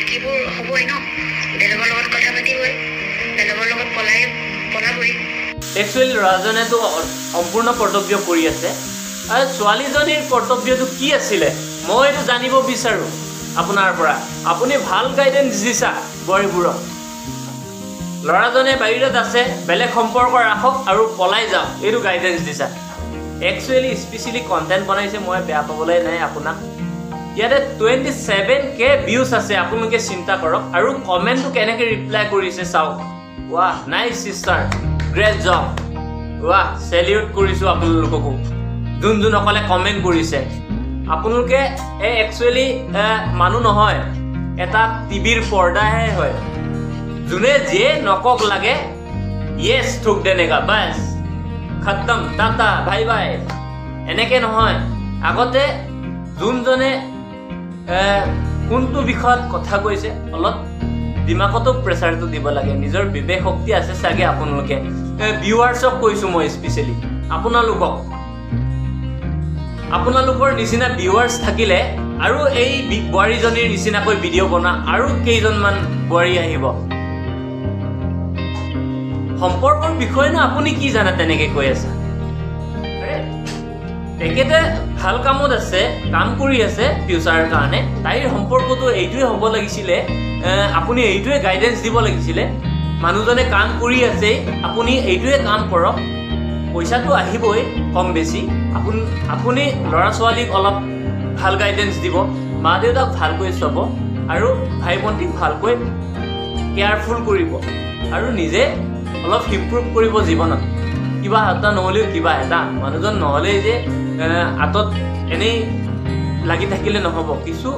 বাকীবোৰ হ'বই ন, বেলেগৰ লগত কথা পাতিবই, বেলেগৰ লগত পলাবই। একচুৱেলি ল'ৰাজনেতো সম্পূৰ্ণ কৰ্তব্য কৰি আছে, আৰু ছোৱালীজনীৰ কৰ্তব্যটো কি আছিলে মই এইটো জানিব বিচাৰোঁ আপোনাৰ পৰা। আপুনি ভাল গাইডেঞ্চ দিছা বোৱাৰীবোৰক। ল'ৰাজনে বাহিৰত আছে, বেলেগ সম্পৰ্ক ৰাখক আৰু পলাই যাওক, এইটো গাইডেঞ্চ দিছা। একচুৱেলি স্পেচিয়েলি কণ্টেণ্ট বনাইছে, মই বেয়া পাবলৈ নাই আপোনাক। ইয়াতে 27K views আছে, আপোনালোকে চিন্তা কৰক। আৰু কমেণ্টটো কেনেকৈ ৰিপ্লাই কৰিছে চাওক। ৱাহ, নাইচ চিষ্টাৰ, গ্ৰেট জব, ৱাহ, চেলিউট কৰিছোঁ আপোনালোককো, যোন যোনসকলে কমেণ্ট কৰিছে। আপোনালোকে এই একচুৱেলি মানুহ নহয়, এটা টিভিৰ পৰ্দাহে হয়। যোনে যিয়ে নকক লাগে, য়েছ ঠুক দেনেগা, বাছ খতম, টাটা বাই বাই, এনেকৈ নহয়। আগতে যোনজনে কোনটো বিষয়ত কথা কৈছে অলপ দিমাগতো প্ৰেছাৰটো দিব লাগে, নিজৰ বিবেক শক্তি আছে চাগে। আপোনালোকে ভিউৱাৰ্ছক কৈছোঁ মই স্পেচিয়েলি, আপোনালোকক, আপোনালোকৰ নিচিনা ভিউৱাৰ্ছ থাকিলে আৰু এই বোৱাৰীজনীৰ নিচিনাকৈ ভিডিঅ' বনা আৰু কেইজনমান বোৱাৰী আহিব। সম্পৰ্কৰ বিষয়ে নো আপুনি কি জানে তেনেকৈ কৈ আছে? তেখেতে ভাল কামত আছে, কাম কৰি আছে ফিউচাৰৰ কাৰণে, তাইৰ সম্পৰ্কটো এইটোৱে হ'ব লাগিছিলে, আপুনি এইটোৱে গাইডেঞ্চ দিব লাগিছিলে। মানুহজনে কাম কৰি আছে, আপুনি এইটোৱে কাম কৰক, পইচাটো আহিবই কম বেছি। আপুনি ল'ৰা ছোৱালীক অলপ ভাল গাইডেঞ্চ দিব, মা দেউতাক ভালকৈ চাব আৰু ভাই ভণ্টিক ভালকৈ কেয়াৰফুল কৰিব আৰু নিজে অলপ ইম্প্ৰুভ কৰিব জীৱনত। কিবা এটা নহ'লেও কিবা এটা, মানুহজন নহ'লেই যে হাতত এনেই লাগি থাকিলে নহ'ব, কিছু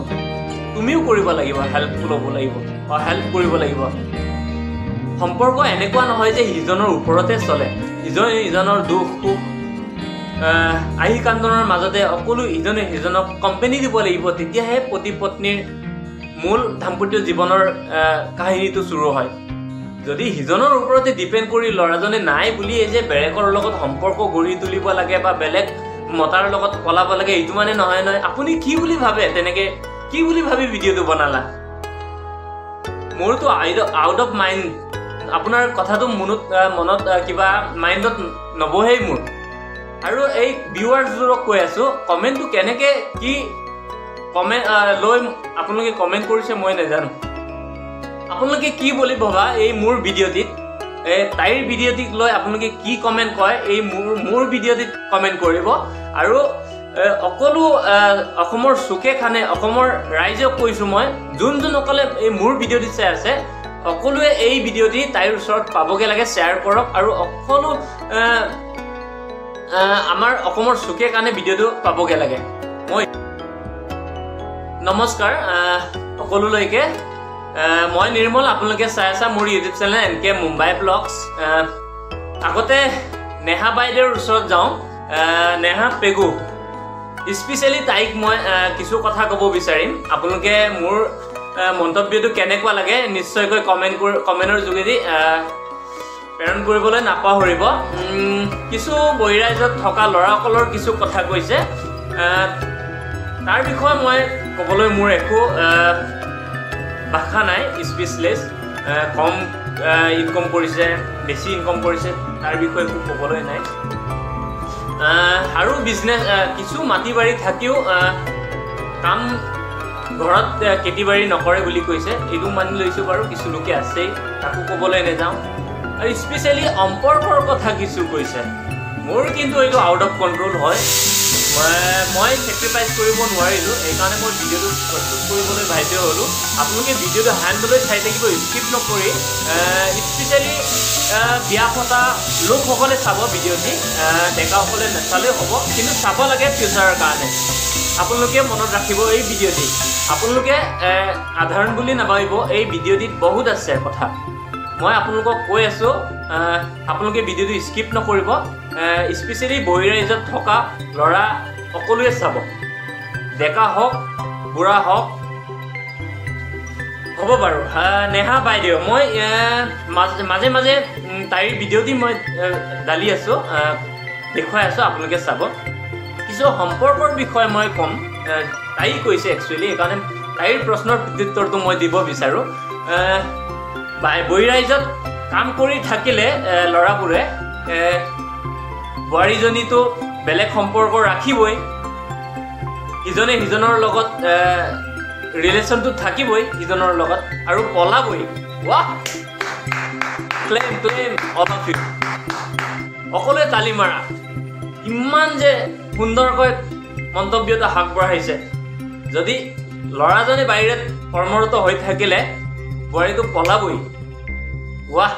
তুমিও কৰিব লাগিব, হেল্পফুল হ'ব লাগিব, হেল্প কৰিব লাগিব। সম্পৰ্ক এনেকুৱা নহয় যে সিজনৰ ওপৰতে চলে, ইজনে ইজনৰ দুখ সুখ আহি কান্দোনৰ মাজতে সকলো ইজনে সিজনক কোম্পেনী দিব লাগিব, তেতিয়াহে পতি পত্নীৰ মূল দাম্পত্য জীৱনৰ কাহিনীটো চুৰু হয়। যদি সিজনৰ ওপৰতে ডিপেণ্ড কৰি ল'ৰাজনে নাই বুলিয়ে যে বেলেগৰ লগত সম্পৰ্ক গঢ়ি তুলিব লাগে বা বেলেগ মতাৰ লগত পলাব লাগে, এইটো মানে নহয় নহয়। আপুনি কি বুলি ভাবে, তেনেকৈ কি বুলি ভাবি ভিডিঅ'টো বনালা? মোৰতো আউট অফ মাইণ্ড, আপোনাৰ কথাটো মনত কিবা মাইণ্ডত নবহেই মোৰ। আৰু এই ভিউৱাৰ্ছবোৰক কৈ আছোঁ, কমেণ্টটো কেনেকৈ কি কমেণ্ট লৈ আপোনালোকে কমেণ্ট কৰিছে মই নাজানো। আপোনালোকে কি বুলি ভবা এই মোৰ ভিডিঅ'টিত, এই তাইৰ ভিডিঅ'টিক লৈ আপোনালোকে কি কমেণ্ট কয়, এই মোৰ ভিডিঅ'টিত কমেণ্ট কৰিব। আৰু সকলো অসমৰ চুকে খানে অসমৰ ৰাইজক কৈছোঁ মই, যোন যোনসকলে এই মোৰ ভিডিঅ'টি চাই আছে সকলোৱে এই ভিডিঅ'টি তাইৰ ওচৰত পাবগৈ লাগে, শ্বেয়াৰ কৰক। আৰু সকলো আমাৰ অসমৰ চুকে কাণে ভিডিঅ'টো পাবগৈ লাগে। মই নমস্কাৰ সকলোলৈকে, মই নিৰ্মল, আপোনালোকে চাই আছা মোৰ YouTube channel N K Mumbai blogs. আগতে নেহা বাইদেউৰ ওচৰত যাওঁ, নেহা পেগু, স্পেচিয়েলি তাইক মই কিছু কথা ক'ব বিচাৰিম। আপোনালোকে মোৰ মন্তব্যটো কেনেকুৱা লাগে নিশ্চয়কৈ কমেণ্টৰ যোগেদি প্ৰেৰণ কৰিবলৈ নাপাহৰিব। কিছু বহিৰাজ্যত থকা ল'ৰাসকলৰ কিছু কথা কৈছে, তাৰ বিষয়ে মই ক'বলৈ মোৰ একো ভাষা নাই, স্পীচলেছ। কম ইনকম কৰিছে, বেছি ইনকম কৰিছে, তাৰ বিষয়ে একো ক'বলৈ নাই। আৰু বিজনেছ কিছু মাটি বাৰী থাকিও কাম ঘৰত খেতি বাৰী নকৰে বুলি কৈছে, এইটো মানি লৈছোঁ বাৰু, কিছু লোকে আছেই, তাকো ক'বলৈ নাযাওঁ। আৰু স্পেচিয়েলি সম্পৰ্কৰ কথা কিছু কৈছে, মোৰ কিন্তু এইটো আউট অফ কণ্ট্ৰল হয়, মই চেক্ৰিফাইচ কৰিব নোৱাৰিলোঁ, সেইকাৰণে মই ভিডিঅ'টো প্ৰস্তুত কৰিবলৈ বাধ্য হ'লোঁ। আপোনালোকে ভিডিঅ'টো হেণ্ডলৈ চাই থাকিব, স্কিপ নকৰি। স্পেচিয়েলি বিয়া পতা লোকসকলে চাব ভিডিঅ'টি, ডেকাসকলে নাচালেও হ'ব, কিন্তু চাব লাগে ফিউচাৰৰ কাৰণে। আপোনালোকে মনত ৰাখিব এই ভিডিঅ'টি, আপোনালোকে সাধাৰণ বুলি নাভাবিব, এই ভিডিঅ'টিত বহুত আছে কথা, মই আপোনালোকক কৈ আছোঁ। আপোনালোকে ভিডিঅ'টো স্কিপ নকৰিব, স্পেচিয়েলি বহিৰাজ্যত থকা ল'ৰা সকলোৱে চাব, ডেকা হওক বুঢ়া হওক হ'ব বাৰু। নেহা বাইদেউ, মই মাজে মাজে তাইৰ ভিডিঅ'টি মই ডালি আছোঁ, দেখুৱাই আছোঁ, আপোনালোকে চাব। কিছু সম্পৰ্কৰ বিষয়ে মই ক'ম, তাই কৈছে একচুৱেলি, সেইকাৰণে তাইৰ প্ৰশ্নৰ প্ৰত্যুত্তৰটো মই দিব বিচাৰোঁ। বহিৰাজ্যত কাম কৰি থাকিলে ল'ৰাবোৰে বোৱাৰীজনীতো বেলেগ সম্পৰ্ক ৰাখিবই, ইজনে সিজনৰ লগত ৰিলেশ্যনটো থাকিবই সিজনৰ লগত আৰু পলাবই। ৱাহ, claim claim all of you, সকলোৱে তালি মাৰা। ইমান যে সুন্দৰকৈ মন্তব্যটো আগবঢ়াইছে। যদি ল'ৰাজনে বাহিৰত কৰ্মৰত হৈ থাকিলে বোৱাৰীটো পলাবই। ৱাহ,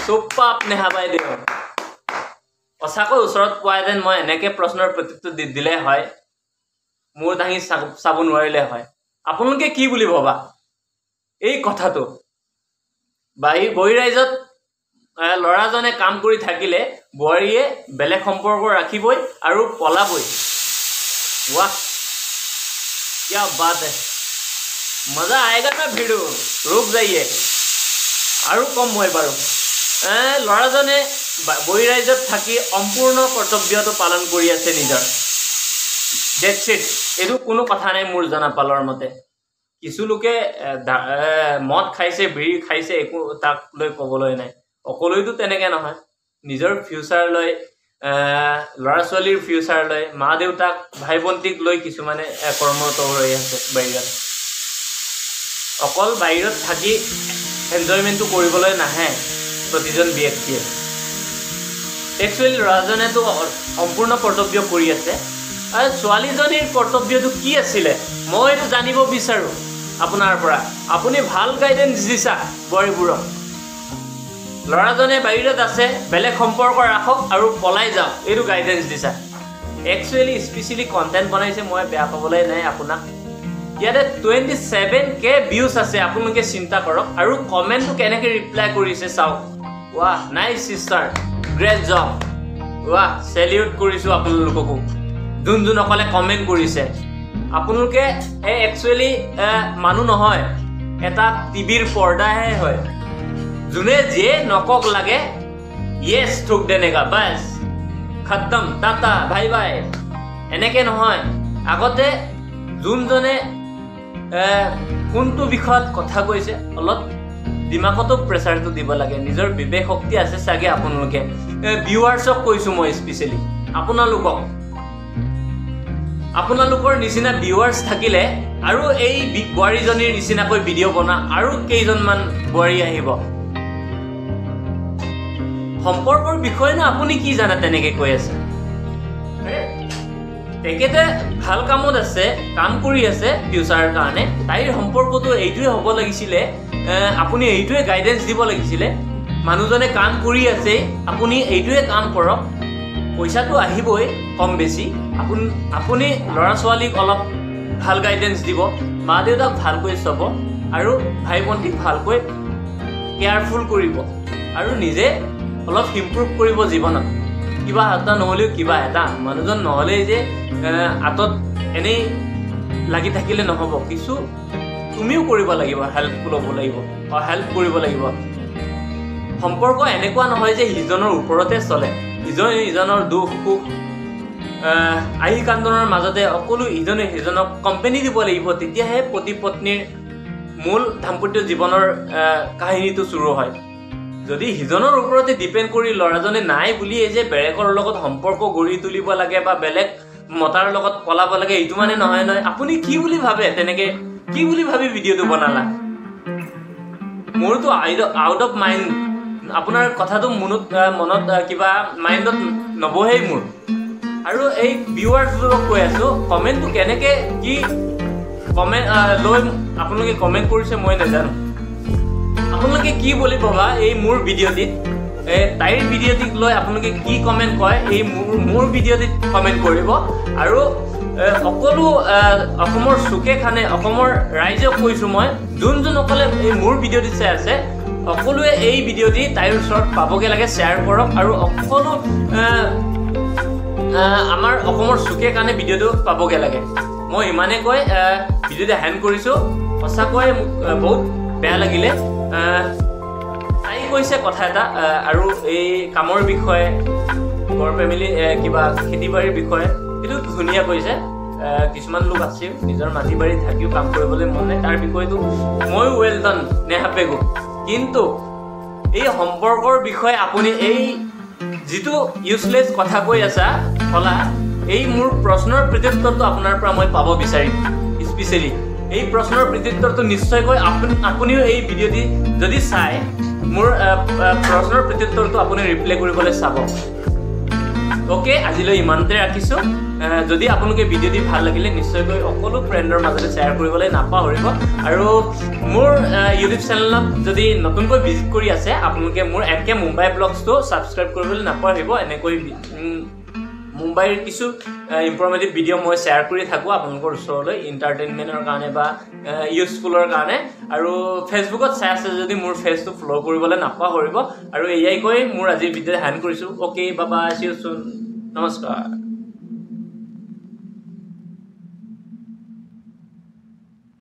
চুপাপ নেহা বাইদেউ, সঁচাকৈ ওচৰত পোৱাহেঁতেন মই এনেকৈ প্ৰশ্নৰ প্ৰত্যুত্তৰ দিলে হয়, মূৰ দাঙি চাব নোৱাৰিলে হয়। আপোনালোকে কি বুলি ভবা এই কথাটো? বহিৰাজ্যত ল'ৰাজনে কাম কৰি থাকিলে বোৱাৰীয়ে বেলেগ সম্পৰ্ক ৰাখিবই আৰু পলাবই। ৱাহ, কিয়া বাত হে, মজা আয়েগা না ভিডিঅ', ৰুক যাইয়ে। আৰু কম মই বাৰু, ল'ৰাজনে বহিৰাজ্যত থাকি সম্পূৰ্ণ কৰ্তব্যটো পালন কৰি আছে নিজৰ, that's it. এইটো কোনো কথা নাই মোৰ জনাপালৰ মতে। কিছু লোকে মদ খাইছে, বিড়ি খাইছে, একো তাক লৈ ক'বলৈ নাই। অকলেতো তেনেকৈ নহয়, নিজৰ ফিউচাৰ লৈ, ল'ৰা ছোৱালীৰ ফিউচাৰ লৈ, মা দেউতাক ভাই ভণ্টিক লৈ কিছুমানে কৰ্মৰত হৈ আছে বাহিৰত। অকল বাহিৰত থাকি এনজয়মেণ্টটো কৰিবলৈ নাহে প্ৰতিজন ব্যক্তিয়ে। একচুৱেলি ল'ৰাজনেতো সম্পূৰ্ণ কৰ্তব্য কৰি আছে, আৰু ছোৱালীজনীৰ কৰ্তব্যটো কি আছিলে মই এইটো জানিব বিচাৰোঁ আপোনাৰ পৰা। আপুনি ভাল গাইডেঞ্চ দিছা বোৱাৰীবোৰক। ল'ৰাজনে বাহিৰত আছে, বেলেগ সম্পৰ্ক ৰাখক আৰু পলাই যাওক, এইটো গাইডেঞ্চ দিছা। একচুৱেলি স্পেচিয়েলি কণ্টেণ্ট বনাইছে, মই বেয়া পাবলৈ নাই আপোনাক। ইয়াতে 27K views আছে, আপোনালোকে চিন্তা কৰক। আৰু কমেণ্টটো কেনেকৈ ৰিপ্লাই কৰিছে চাওক। ৱাহ, নাইচ চিষ্টাৰ, গ্ৰেট জব। ৱাহ, চেলিউট কৰিছোঁ আপোনালোককো, যোন যোনসকলে কমেণ্ট কৰিছে। আপোনালোকে এই একচুৱেলি মানুহ নহয়, এটা টিভিৰ পৰ্দাহে হয়। যোনে যিয়ে নকক লাগে, য়েছ ঠোক দেনেগা, বাছ খতম, টাটা বাই বাই, এনেকৈ নহয়। আগতে যোনজনে কোনটো বিষয়ত কথা কৈছে অলপ দিমাগতো প্ৰেছাৰটো দিব লাগে। নিজৰ বিবেক শক্তি আছে চাগে আপোনালোকে। ভিউৱাৰ্ছক কৈছোঁ মই স্পেচিয়েলি, আপোনালোকক, আপোনালোকৰ নিচিনা ভিউৱাৰ্ছ থাকিলে আৰু এই বোৱাৰীজনীৰ নিচিনাকৈ ভিডিঅ' বনা আৰু কেইজনমান বোৱাৰী আহিব। সম্পৰ্কৰ বিষয়ে নো আপুনি কি জানে তেনেকৈ কৈ আছে? তেখেতে ভাল কামত আছে, কাম কৰি আছে ফিউচাৰৰ কাৰণে। তাইৰ সম্পৰ্কটো এইটোৱে হ'ব লাগিছিলে, আপুনি এইটোৱে গাইডেঞ্চ দিব লাগিছিলে। মানুহজনে কাম কৰি আছে, আপুনি এইটোৱে কাম কৰক, পইচাটো আহিবই কম বেছি। আপুনি ল'ৰা ছোৱালীক অলপ ভাল গাইডেঞ্চ দিব, মা দেউতাক ভালকৈ চাব আৰু ভাই ভণ্টিক ভালকৈ কেয়াৰফুল কৰিব আৰু নিজে অলপ ইম্প্ৰুভ কৰিব জীৱনত। কিবা এটা নহ'লেও কিবা এটা, মানুহজন নহ'লেই যে আঁতত এনেই লাগি থাকিলে নহ'ব, কিছু তুমিও কৰিব লাগিব, হেল্পফুল হ'ব লাগিব, হেল্প কৰিব লাগিব। সম্পৰ্ক এনেকুৱা নহয় যে সিজনৰ ওপৰতে চলে, ইজনে ইজনৰ দুখ সুখ আহি কান্দোনৰ মাজতে সকলো ইজনে সিজনক কোম্পেনী দিব লাগিব, তেতিয়াহে পতি পত্নীৰ মূল দাম্পত্য জীৱনৰ কাহিনীটো চুৰু হয়। যদি সিজনৰ ওপৰতে ডিপেণ্ড কৰি ল'ৰাজনে নাই বুলিয়ে যে বেলেগৰ লগত সম্পৰ্ক গঢ়ি তুলিব লাগে বা বেলেগ মতাৰ লগত পলাব লাগে, এইটো মানে নহয় নহয়। আপুনি কি বুলি ভাবে, তেনেকে কি বুলি ভাবি ভিডিঅ'টো বনালা? মোৰতো আউট অফ মাইণ্ড, আপোনাৰ কথাটো মনত কিবা মাইণ্ডত নবহেই মোৰ। আৰু এই ভিউৱাৰ্ছবোৰক কৈ আছোঁ, কমেণ্টটো কেনেকৈ কি কমেণ্ট লৈ আপোনালোকে কমেণ্ট কৰিছে মই নাজানো। আপোনালোকে কি বুলি ভবা এই মোৰ ভিডিঅ'টিত, এই তাইৰ ভিডিঅ'টিক লৈ আপোনালোকে কি কমেণ্ট কয়, এই মোৰ ভিডিঅ'টিত কমেণ্ট কৰিব। আৰু সকলো অসমৰ চুকে খানে অসমৰ ৰাইজক কৈছোঁ মই, যোন যোনসকলে এই মোৰ ভিডিঅ'টি চাই আছে সকলোৱে এই ভিডিঅ'টি তাইৰ ওচৰত পাবগৈ লাগে, শ্বেয়াৰ কৰক। আৰু সকলো আমাৰ অসমৰ চুকে কাণে ভিডিঅ'টো পাবগৈ লাগে। মই ইমানে কৈ ভিডিঅ'টো হেণ্ড কৰিছোঁ। সঁচাকৈ মোক বহুত বেয়া লাগিলে। তাই কৈছে কথা এটা আৰু এই কামৰ বিষয়ে, ঘৰ ফেমিলি কিবা খেতি বাৰীৰ বিষয়ে, সেইটো ধুনীয়া কৈছে। কিছুমান লোক আছে নিজৰ মাটি বাৰীত থাকিও কাম কৰিবলৈ মন নাই, তাৰ বিষয়টো ময়ো ৱেল ডান নেহা পেগু। কিন্তু এই সম্পৰ্কৰ বিষয়ে আপুনি এই যিটো ইউজলেছ কথা কৈ আছা কলা, এই মোৰ প্ৰশ্নৰ প্ৰত্যুত্তৰটো আপোনাৰ পৰা মই পাব বিচাৰিম। স্পেচিয়েলি এই প্ৰশ্নৰ প্ৰত্যুত্তৰটো নিশ্চয়কৈ আপুনিও এই ভিডিঅ'টি যদি চাই মোৰ প্ৰশ্নৰ প্ৰত্যুত্তৰটো আপুনি ৰিপ্লাই কৰিবলৈ চাব। অ'কে, আজিলৈ ইমানতে ৰাখিছোঁ। যদি আপোনালোকে ভিডিঅ'টি ভাল লাগিলে নিশ্চয়কৈ সকলো ফ্ৰেণ্ডৰ মাজতে শ্বেয়াৰ কৰিবলৈ নাপাহৰিব। আৰু মোৰ ইউটিউব চেনেলত যদি নতুনকৈ ভিজিট কৰি আছে আপোনালোকে মোৰ এম কে মুম্বাই ব্লগছটো ছাবস্ক্ৰাইব কৰিবলৈ নাপাহৰিব। এনেকৈ মুম্বাইৰ কিছু ইনফৰ্মেটিভ ভিডিঅ' মই শ্বেয়াৰ কৰি থাকোঁ আপোনালোকৰ ওচৰলৈ, এণ্টাৰটেইনমেণ্টৰ কাৰণে বা ইউজফুলৰ কাৰণে। আৰু ফেচবুকত চাই আছে যদি মোৰ ফেচটো ফ'ল' কৰিবলৈ নাপাহৰিব। আৰু এয়াই কৈ মোৰ আজিৰ ভিডিঅ' হেণ্ড কৰিছোঁ। অ'কে, বাবা, চি ইউ চুন, নমস্কাৰ।